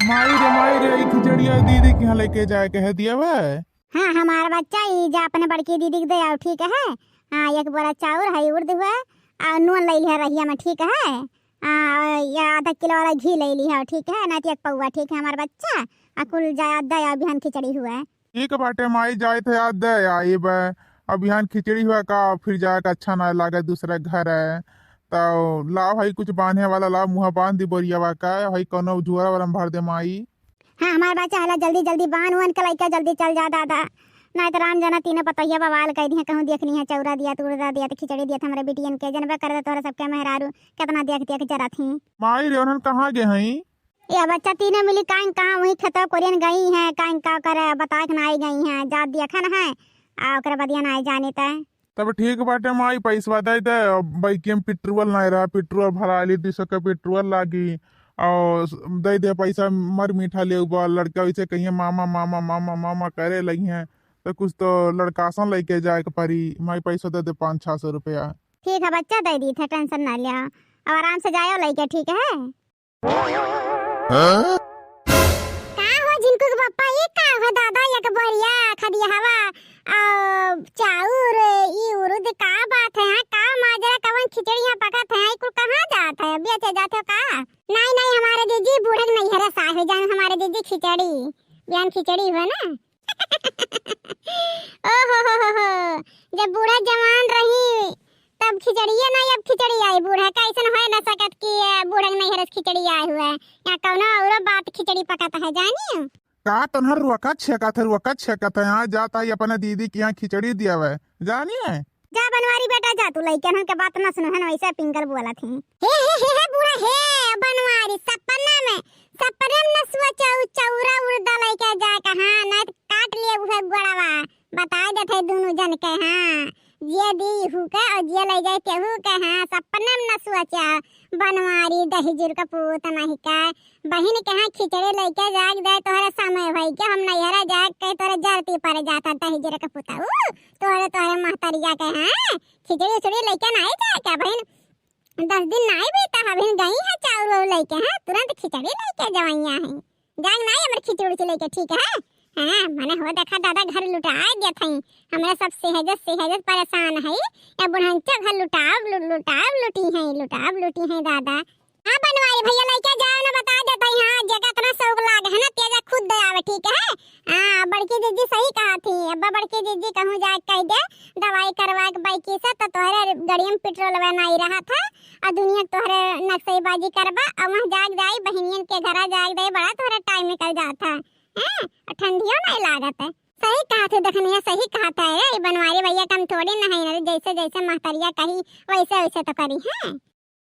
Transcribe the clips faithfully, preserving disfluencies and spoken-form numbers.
माई रे, माई रे, ई खिचड़िया दीदी के यहाँ लेके जाए कह दिया बा। हाँ, हमार बच्चा, ई जा अपने बड़की दीदी के दे आओ, ठीक है? हाँ, एक बोरा चाउर है, उड़द हुआ, और नून ले लिहा रहिया में, ठीक है? हाँ, और या आधा किलो वाला घी ले लिहा, ठीक है? नहीं तो एक पौवा, ठीक है, हमार बच्चा? आ कुल जा दे आओ, बिहान खिचड़ी हुआ। ठीक बाटे माई, जाइत है, याद दे आइब। अब बिहान खिचड़ी हुआ का, फिर जाए के अच्छा ना लागे दूसरे घर है। तो लाओ, हई कुछ बांधे वाला लाओ, मुँह बांध दी बोरियावा का, हई कौनो झोरा वाला में भर दे माई। हाँ, हमार बच्चा हला, जल्दी जल्दी बांध वान के लइका जल्दी चल जा दादा, नहीं तो राम जाना तीनों पतोहिया बवाल कह दिहे, कहूँ देखनी है चौरा दिया, तुड़दा दिया, तो खिचड़ी दिया, तो हमरे बिटियन के जनबे करे, तोहरा सबके मेहरारू कितना देख देख जरत ही। माई रे, उन्हन कहाँ गए हई? या बच्चा तीनों मिली काइन कहाँ वही खेतवा कोरियन गई हैं, काइन का करे बताए के ना आई गई हैं, जात दिया खान है, आ ओकरे बदिया ना आई जाने तय। तब ठीक बाटे माई, पैसवा दे दे, अब बाइके में पेट्रोल नहीं रहा, पेट्रोल भरा ली, दो सौ के पेट्रोल लागी, और दे दे पैसा, मर मीठा ले उबा, लड़का वैसे कहिए मामा, मामा, मामा, मामा करे लगी हैं, तो कुछ तो लड़कासन लेके जाए के पड़ी, माई पैसा दे दे पाँच छः सौ रुपया। ठीक है बच्चा, दे दी थे, टेंशन ना लिया, अब आराम से जायो लेके, ठीक है? हाँ? का हो झिनकू के पप्पा, ई का हो दादा, एक बोरिया खदिया हवा, आ, चाउर, ई उरुद, का बात है, हाँ? का माजरा, कवन खिचड़ी यहाँ पकत है, ई कुल कहाँ जात है, बेचे जात हो का? नहीं, नहीं, हमारे जीजी बूढ़ा के नैहरे साग हो जान, हमारे जीजी खिचड़ी, बिहान खिचड़ी हुआ ना। ओ हो हो हो हो, जब बूढ़ा जवान रही, तब खिचड़िया नहीं, अब खिचड़ी आई बूढ़ा। कैसन होए ना सकत कि, ए, बूढ़ा के नैहरे से खिचड़ी आए हुए। यहाँ कौनो औरो बात खिचड़ी पकत है, जानी? का तोहर रोका छेकत है, रोका छेकत है? यहाँ जात आई अपने दीदी के यहाँ खिचड़ी दिया हुआ है, जानी है? जा बनवारी बेटा, जा, तू लइकन के बात ना सुनो है ना, वैसे पिंगल बोलत ही। हे, हे, हे, हे, बूढ़ा, हे, बनवारी, सपना में, सपने में न सोचा, उ चौरा उड़दा लइके जाए के, हाँ, नहीं तो काट लिए उहे गोड़वा। बताए देत है दुनू जन के, हाँ, जे दी हु के और जे ले जाए केहू के, हाँ, सपने में न सोचा। बनवारी दहिजुर का पूत नहीं के, बहिन के यहाँ खिचड़ी लइके जाग दे, तोहरे समय होई के हम नैहरा जाग के तोहरे जरती पर जाता दहिजुर का पूता। ऊ, तोहरे, तोहरे महतरिया के, हाँ, खिचड़ी उचड़ी लइके नहीं जाए के बहिन, दस दिन नहीं बीता है, बहिन गई है चाउर वाउर लइके, हाँ, तुरंत खिचड़ी लइके जवैया है। जाग नाई हमर खिचड़ी उचड़ी लइके, ठीक है? हाँ, मने हो देखा दादा घर लुटाए दिया थई। हमरा सब सेहजत सेहजत परेशान है। या बुढ़ंचा घर लुटाव लु-, लुटाव लुटी है, लुटाव लुटी है दादा। हाँ बनवारी भैया लइके जाओ ना, बता देत हई, हाँ, जेका इतना शौक लाग है ना, तेजा खुद दे आवे, ठीक है? हाँ, बड़की जीजी सही कहा थी। अब्बा बड़की जीजी कहूँ जाए कह दे, दवाई करवा के बाइकी से, तो तोहरे गड़िया में पेट्रोल नहीं रहा था। आ दुनिया तोहरे नक्शेबाजी करबा, आ वहाँ जाग जाई, बहिनियन के घरा जाग जाई, बड़ा तोहरे टाइम निकल जात है, हैं? आ ठंडियो नहीं लागत है। सही कहा थे देखनिया, सही कहा था रे, ई बनवारी भैया कम थोड़ी ना है ना, जैसे जैसे महतरिया कही, वैसे वैसे तो करी, हैं?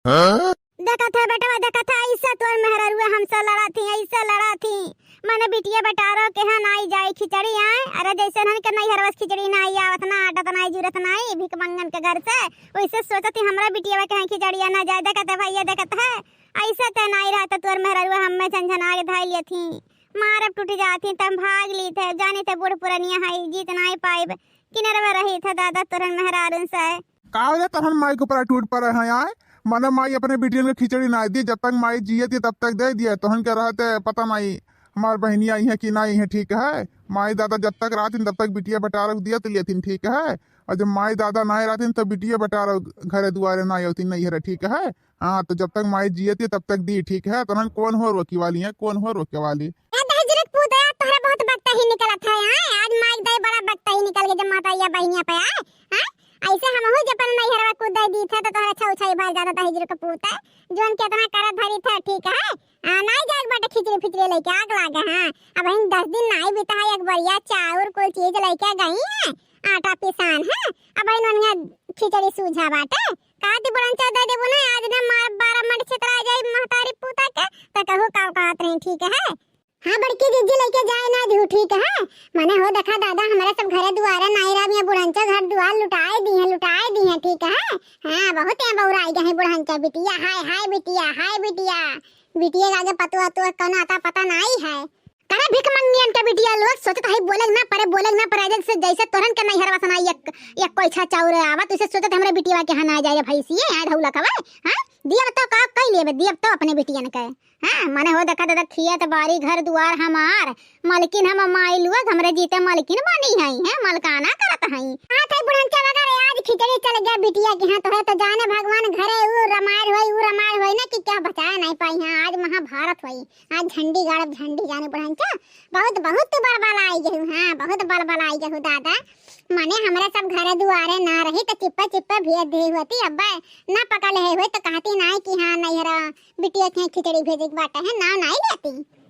हाँ? देखत है बेटवा, देखत है, ऐसे तोर मेहररुआ हमसे लड़ा थी, ऐसे लड़ा थी। मने बिटिया बेटारो के यहाँ नाई जाई खिचड़ी आए, अरे जैसे उन्हन के नैहरवा से खिचड़ी नाई आवत ना, आटत नाई, जुरत नाई, भिख मंगन के घर से, वैसे सोचत ही हमरा बिटिया के यहाँ खिचड़िया ना जाए। देखत है भैया, देखत है, ऐसे ते नाई रहता तोर मेहररुआ हमें झंझना के धाई लिए थी, मारब टूट जात ही, तब भाग ली थे, जानी थे बूढ़ पुरनिया है, जीत नाई पाइब, किनरवा रही थे दादा तोरन मेहरारून से। का हो जा तोहन माई के ऊपर टूट पड़े हैं आए? मने माई अपने बिटियन के खिचड़ी ना दी, जब तक माई जियत है तब तक दे दिए, तोहन के रहते पता नहीं हमार बहनिया आई है कि नहीं है, ठीक है? माई दादा जब तक रहत हैं तब तक बिटिया बेटार दियत लेथिन, ठीक है? और जब माई दादा नहीं रहत हैं तब बिटिया बेटार घरे दुआरे नहीं होती, नहीं है, ठीक है? हाँ, तो जब तक माई जियत है तब तक दी, ठीक है? तोहन कौन हो रोके वाली है, कौन हो रोके वाली? ए दहिजरक पूत, तोहरा बहुत बकता ही निकलत है, हाँ? आज माई दाई बड़ा बकता ही निकल गए जब माता या बहनिया पे आए, हाँ? ऐसे हमहू जब अपन नैहरवा कूद दे दी थे, तो तोहरा छौ छौ भर जाता दहिजरक पूत, जोन केतना करत धरी थे, ठीक है? आ, नाई जाए बाटे खिचड़ी फिचड़ी लेके आग लागे, हाँ? अब इन दस दिन नाई बीता है, एक बढ़िया चाउर कुल चीज लेके गई है, आटा पिसान है, अब इन उन्हें खिचड़ी सूझा बाटे, का दी बड़न चौ दे देबो ना, आज ना मार बारह मंड छितरा जाई महतारी पूता के, तो कहू का कहत रही, ठीक है? हाँ, बड़की जीजी लेके जाए ना दिहू, ठीक है? मने हो देखा दादा, हमारे सब घरे दुआरे नाई राम, ये बुढ़ंचा घर दुआर लुटाए दी है, लुटाए दी है, ठीक है? हाँ, बहुत यहाँ बउराई गए हैं बुढ़ंचा बिटिया, हाय, हाय बिटिया, हाय बिटिया। बिटिया के आगे पतुआ, तुआ कौन आता पता नाई है। करे भिख मंगियन के बिटिया लोग, सोचत है बोले ना परे, बोले ना परे, जैसे, जैसे तोरन के नैहर वसना एक, एक कोई छा चाउर आवत, उसे सोचत हमरे बिटिया के यहाँ ना जाए भैंसिए, यहाँ ढौलक हवे, हाँ? दियब तो का कई लेबे, दियब तो अपने बिटियन के। हाँ, मने हो देखा दादा, खेत बारी घर दुआर हमार, मलकिन हम माई लोग, हमरे जीते मलकिन बनी हई, हैं, मलकाना करत हई। हाँ, थे बुढ़नचा वगैरह आज खिचड़ी चल गया बिटिया के हाथ, है तो जाने भगवान घरे ऊ रामायण होई, ऊ रामायण होई ना कि क्या बचाए नहीं पाई। हाँ, आज महाभारत होई, आज झंडी गाड़ब झंडी जाने बुढ़नचा। बहुत, बहुत तू बलबलाई गहू, हाँ, बहुत बलबलाई गहू दादा। मने हमरे सब घरे दुआरे ना रही तो चिप्पे चिप्पे भेज दे होती, अब्बे ना पकड़ ले होई तो कहती नाई कि हाँ नैहरा बिटिया के खिचड़ी भेजे के बाटे है, ना नाई लेती।